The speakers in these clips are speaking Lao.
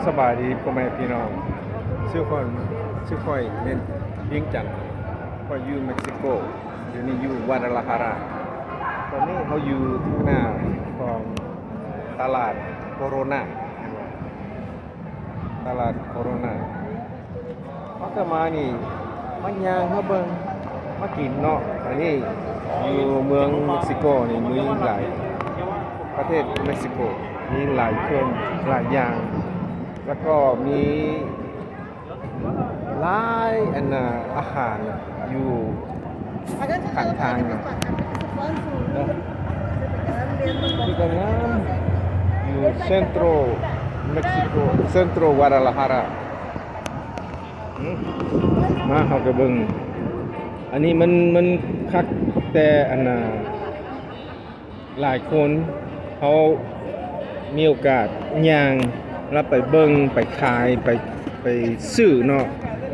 ສະບາຍດີພໍ່ແມ່ພີ່ນ້ອງ ຊື່ຂ້ອຍ ຊື່ຂ້ອຍແມ່ນວຽງຈັນ ຂ້ອຍຢູ່ເມັກຊິໂກ ດຽວນີ້ຢູ່ກວາດາລາຮາຣາ. ຕອນນີ້ເຮົາຢູ່ທາງໜ້າຂອງຕະຫຼາດໂຄໂຣນາ ຕະຫຼາດໂຄໂຣນາ. ເຮົາກໍມານີ້ ມາຍ່າງ ມາເບິ່ງ ມາກິນເນາະ. ອັນນີ້ຢູ່ເມືອງເມັກຊິໂກນີ້ມີຫຼາຍ ປະເທດເມັກຊິໂກມີຫຼາຍເຄື່ອງຫຼາຍຢ່າງ ແລ້ວກໍມີຫຼາຍອັນນ່າ ອາຫານຢູ່ຂ້າງທາງນະ. ນີ້ກໍງາມ ຢູ່ເຊັນໂຕຣເມັກຊິໂກ ເຊັນໂຕຣກວາດາລາຮາຣາ. ມາ ເຮົາໄປເບິ່ງ ອັນນີ້ມັນ ມັນຄັກແຕ່ອັນນ່າ ຫຼາຍຄົນ ເຮົາມີໂອກາດຍ່າງ ແລ້ວໄປເບິ່ງ ໄປຂາຍ ໄປ ໄປຊື້ເນາະ.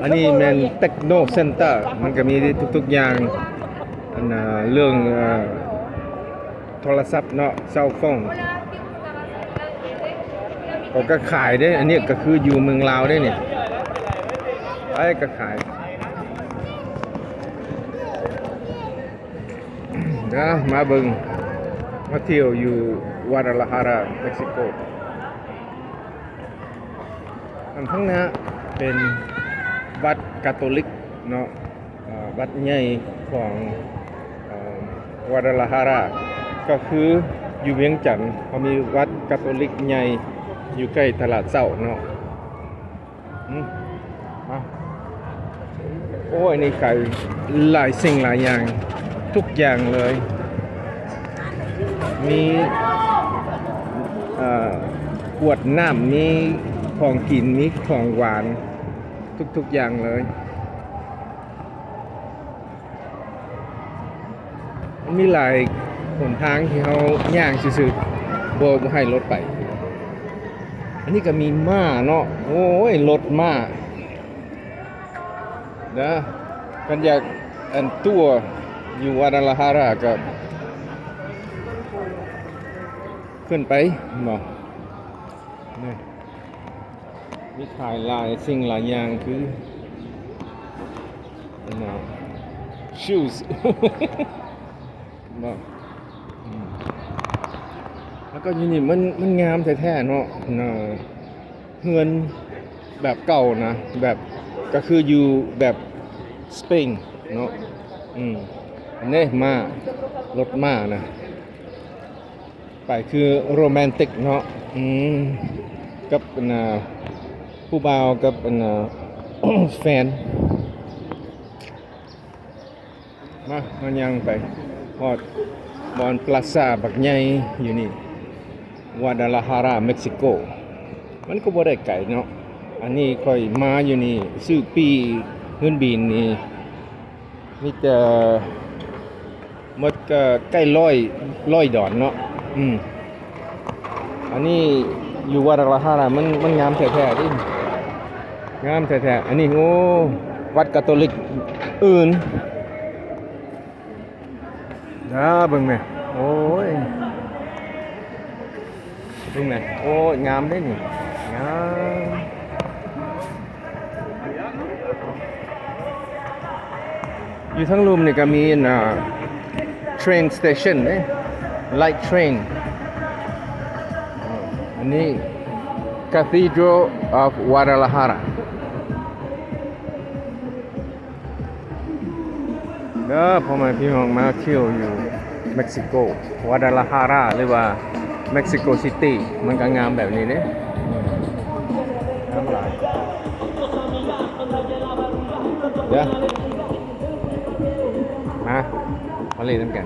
ອັນນີ້ແມ່ນເຕັກໂນເຊັນເຕີ ມັນກໍມີທຸກໆຢ່າງ ອັນນ່າ ເລື່ອງ ເອີ ໂທລະສັບເນາະ ເຊົາໂຟນ ເຂົາກໍຂາຍເດ້. ອັນນີ້ກໍຄືຢູ່ເມືອງລາວເດ້ນີ້ ໃຜກໍຂາຍ. ດຽວມາເບິ່ງ ມາທ່ຽວຢູ່ກວາດາລາຮາຣາ ເມັກຊິໂກ. ອັນຂ້າງໜ້າເປັນວັດກາໂຕລິກເນາະ ເອີ ວັດໃຫຍ່ຂອງ ເອີ ກວາດາລາຮາຣາ ກໍຄືຢູ່ວຽງຈັນ ເຮົາມີວັດກາໂຕລິກໃຫຍ່ຢູ່ໃກ້ຕະຫຼາດເຊົ້າເນາະ. ອືມ ມາ ໂອ້ຍ ນີ້ຂາຍຫຼາຍສິ່ງຫຼາຍຢ່າງ ທຸກຢ່າງເລີຍ ມີ ເອີ ຂວດນ້ຳ ມີຂອງກິນ ມີຂອງຫວານ ທຸກໆຢ່າງເລີຍ. ມັນມີຫຼາຍຫົນທາງທີ່ເຮົາຍ່າງຊື່ໆ ບໍ່ ບໍ່ໃຫ້ລົດໄປ. ອັນນີ້ກໍມີມ້າເນາະ ໂອ້ຍ ລົດມ້າເດີ. ຄັນຢາກ ອັນ ຕົວຢູ່ກວາດາລາຮາຣາກໍຂຶ້ນໄປເນາະ ນີ້. ມີຂາຍຫຼາຍສິ່ງຫຼາຍຢ່າງ ຄື ອັນນ່າ shoes ເນາະ ອືມ ແລ້ວກໍຢູ່ນີ້ມັນ ມັນງາມແທ້ໆເນາະ ອັນນ່າ ເຮືອນແບບເກົ່ານະ ແບບ ກໍຄືຢູ່ແບບສະເປນເນາະ ອືມ ອັນນີ້ມ້າ ລົດມ້ານະ. ໄປຄືໂຣແມນຕິກເນາະ ອືມ ກັບອັນນ່າ ຜູ້ບ່າວກັບອັນນ່າ ແຟນ. ມາ ເຮົາຍ່າງໄປຮອດບ່ອນປລາຊາບັກໃຫຍ່ຢູ່ນີ້ ກວາດາລາຮາຣາ ເມັກຊິໂກ. ມັນກໍບໍ່ໄດ້ໄກເນາະ ອັນນີ້ຂ້ອຍມາຢູ່ນີ້ ຊື້ປີ້ເຮືອນບິນນີ້ ມີແຕ່ໝົດກໍໃກ້ຮ້ອຍ ຮ້ອຍດອນເນາະ ອືມ ອັນນີ້ຢູ່ກວາດາລາຮາຣາ ມັນ ມັນງາມແທ້ໆເດ້ ງາມແທ້ໆ. ອັນນີ້ ໂອ້ ວັດກາໂຕລິກອື່ນ ດາ ເບິ່ງແມະ ໂອ້ຍ ເບິ່ງແມະ ໂອ້ຍ ງາມເດ້ນີ້ ງາມ. ຢູ່ທາງລຸ່ມນີ້ກໍມີ ອ່າ train station ເດ້ light train. ອັນນີ້ Cathedral of Guadalajara ເດີ ພໍ່ແມ່ພີ່ນ້ອງ ມາທ່ຽວຢູ່ເມັກຊິໂກ ກວາດາລາຮາຣາ ຫຼືວ່າເມັກຊິໂກຊິຕີ ມັນກໍງາມແບບນີ້ເດ້ ງາມຫຼາຍ. ເດີ ມາ ມາຫຼິ້ນນຳກັນ.